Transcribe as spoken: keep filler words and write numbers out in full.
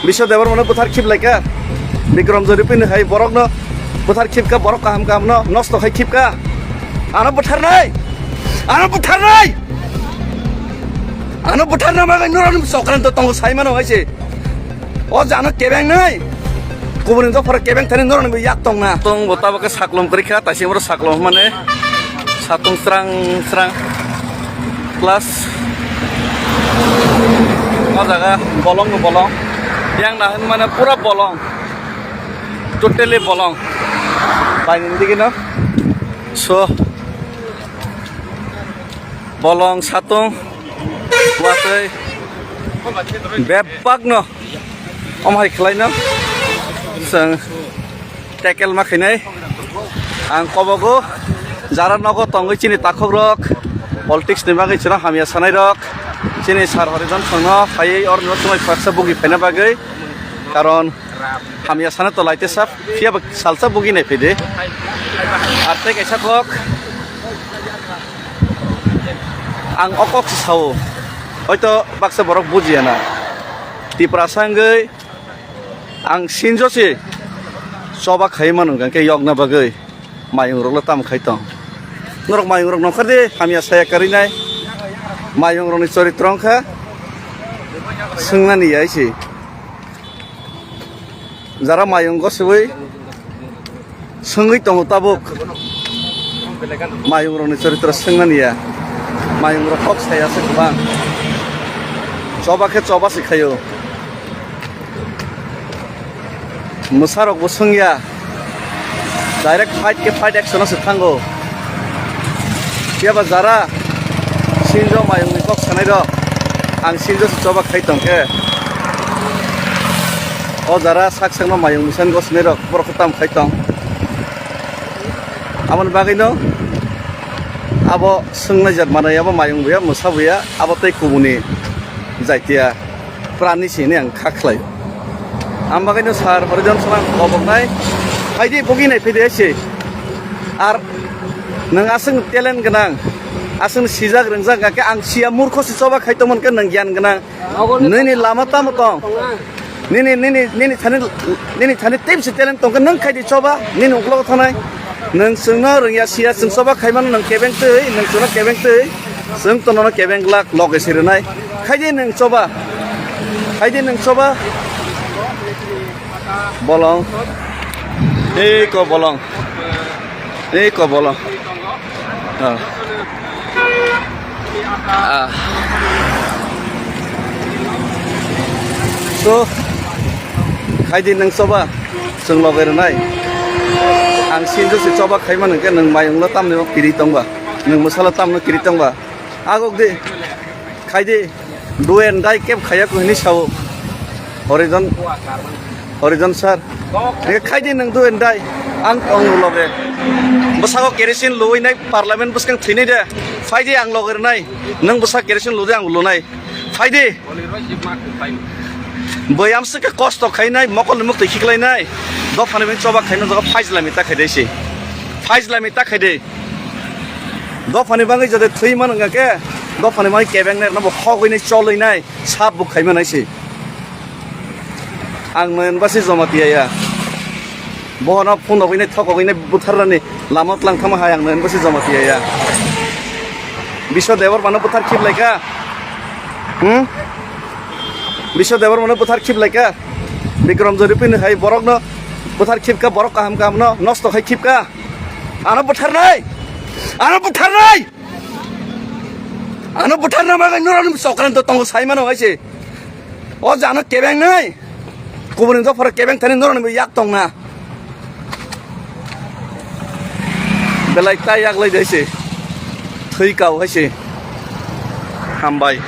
Biswa Debbarmano buthar khip lai kha. Bikram Jori pini hai borokno buthar khip kha, borok kaham kaham no nosto khai khip kha. Ano butharnai! Ano butharnai! Ano butharna bagwi norokni sokranto tongo sai mano hai se. O jano kebeng nai. Kubuni dophar kebeng thani norokni yak tongna. Tong bo tabok khe saklom kwrwi kha, taisi oro saklom mane satung srang srang. Plus o jaga bolong bo bolong. Yang nahin mane pura bolong. Totally bolong. Paini digi no. So bolong satung watwi bebak no. Omo hai khlai no. Chwng tackle ma khainai. Ang kobogo jara nogo tongwi chini takhuk rok, politics ni bagwi chwra hamya sanai rok, chini sir Horizon songno phaiwi oroni swmai khoroksa bugi phaina bagwi, karon hamya sana to laite sap, phiya ba salsa bugi nai phai de. Ar tei kaisa kok ang o kok se sao, hoito baksa borok bujiya na. Tiprasa wngwi ang sinjo se choba khai mano hwnkha khe yokna bagwi. Mayung rok le tamo khai tong? Norok mayung rok nongkhor de, hamya saya kwrwi nai. Mayung rok ni choritro wngkha swngnani ya isi. Jara mayung gosibwi swngwi tongo tabuk. Mayung rok ni choritro swngnani ya. Mayung rok kok saya se kwbang. Choba khe choba se khaio. Mwsarok bo swngya, direct fight khe fight action o se thango. Phiya ba jara sinjo mayung ni kok sanai rok, ang sinjo se choba khai tong khe, o jara sak sak no mayung misa ni kok sanai rok borok khe tam khai tong. Aboni bagwi no abo swngnai jat manai, abo mayung buya, mwsa buya, abo tei kubuni jaitia. Prani se hwnwi ang kha khlai. Ang bagwi no sir Horizon Sona koboknai. Phaidi bugi nai phaidi se. Ar nwng aswk talent gwnang, aswk sijak rwngjak hwnkha khe ang sia murkho se choba khai tongmani khe nwng gyan gwnang. Nini lama tamo tong? Nini, nini, nini thani, nini thani tei bisi talent tong khe nwng khai di choba, nini uklogo thanai. Nwng chwngno rwngya sia chwng choba khai mano nwng kebeng twi, nwng chwngno kebeng twi. Chwng to nono kebeng glak loge se rwnai. Khaidi nwng choba. Khaidi nwng choba. Bolong. Ei ko bolong. Ei ko bolong. Ah. Ah. So, khaidi nwng choba. Chwng loge rwnai. Ang sinjo se choba khai mano hwnkhe nwng mayungno tamni kiri tongba. Nwng mwsalo tamno kiri tongba. Agok di, khaidi, do and die kep khaya ko hini sao. Horizon, Horizon sir. Nge khaidi nwng do and die, ang tong loge. Bwsako kerosene luwi nai parliament bwskang thwinai de. Phaidi ang loge rwnai. Nwng bwsa kerosene lude ang lunai. Phaidi. Bwyam swkhe kosto khainai, mokol ni muktwi khiklainai. Dophani bai choba khainai jaga phaijlami ta khaidai se. Phaijlami ta khaidai. Dophani bagwi jodi thwi man wngkha khe, dophani bagwi kebeng nai rwna bo khogwi nai cholwi nai, sap bo khai manai se. Ang noyan basi joma tiya ya. Bohono phone rok hwnwi thokok hwnwi butharnani lama tlang thangma hai ang noyan basi joma tiya ya. Biswa Debbarmano buthar khip lai kha. Hmm? Biswa Debbarmano buthar khip lai kha. Bikram Jori pini hai borokno buthar khip kha, borok kaham kaham no nosto khai khip kha. Ano butharnai! Ano butharnai! Ano butharna bagwi norokni sokranto tongo sai mano hai se. O jano kebeng nai. Kubuni dophora kebeng thani norokni yak tongna. Belai ta yak lai dai se. Thwi kau hai se. Hambai.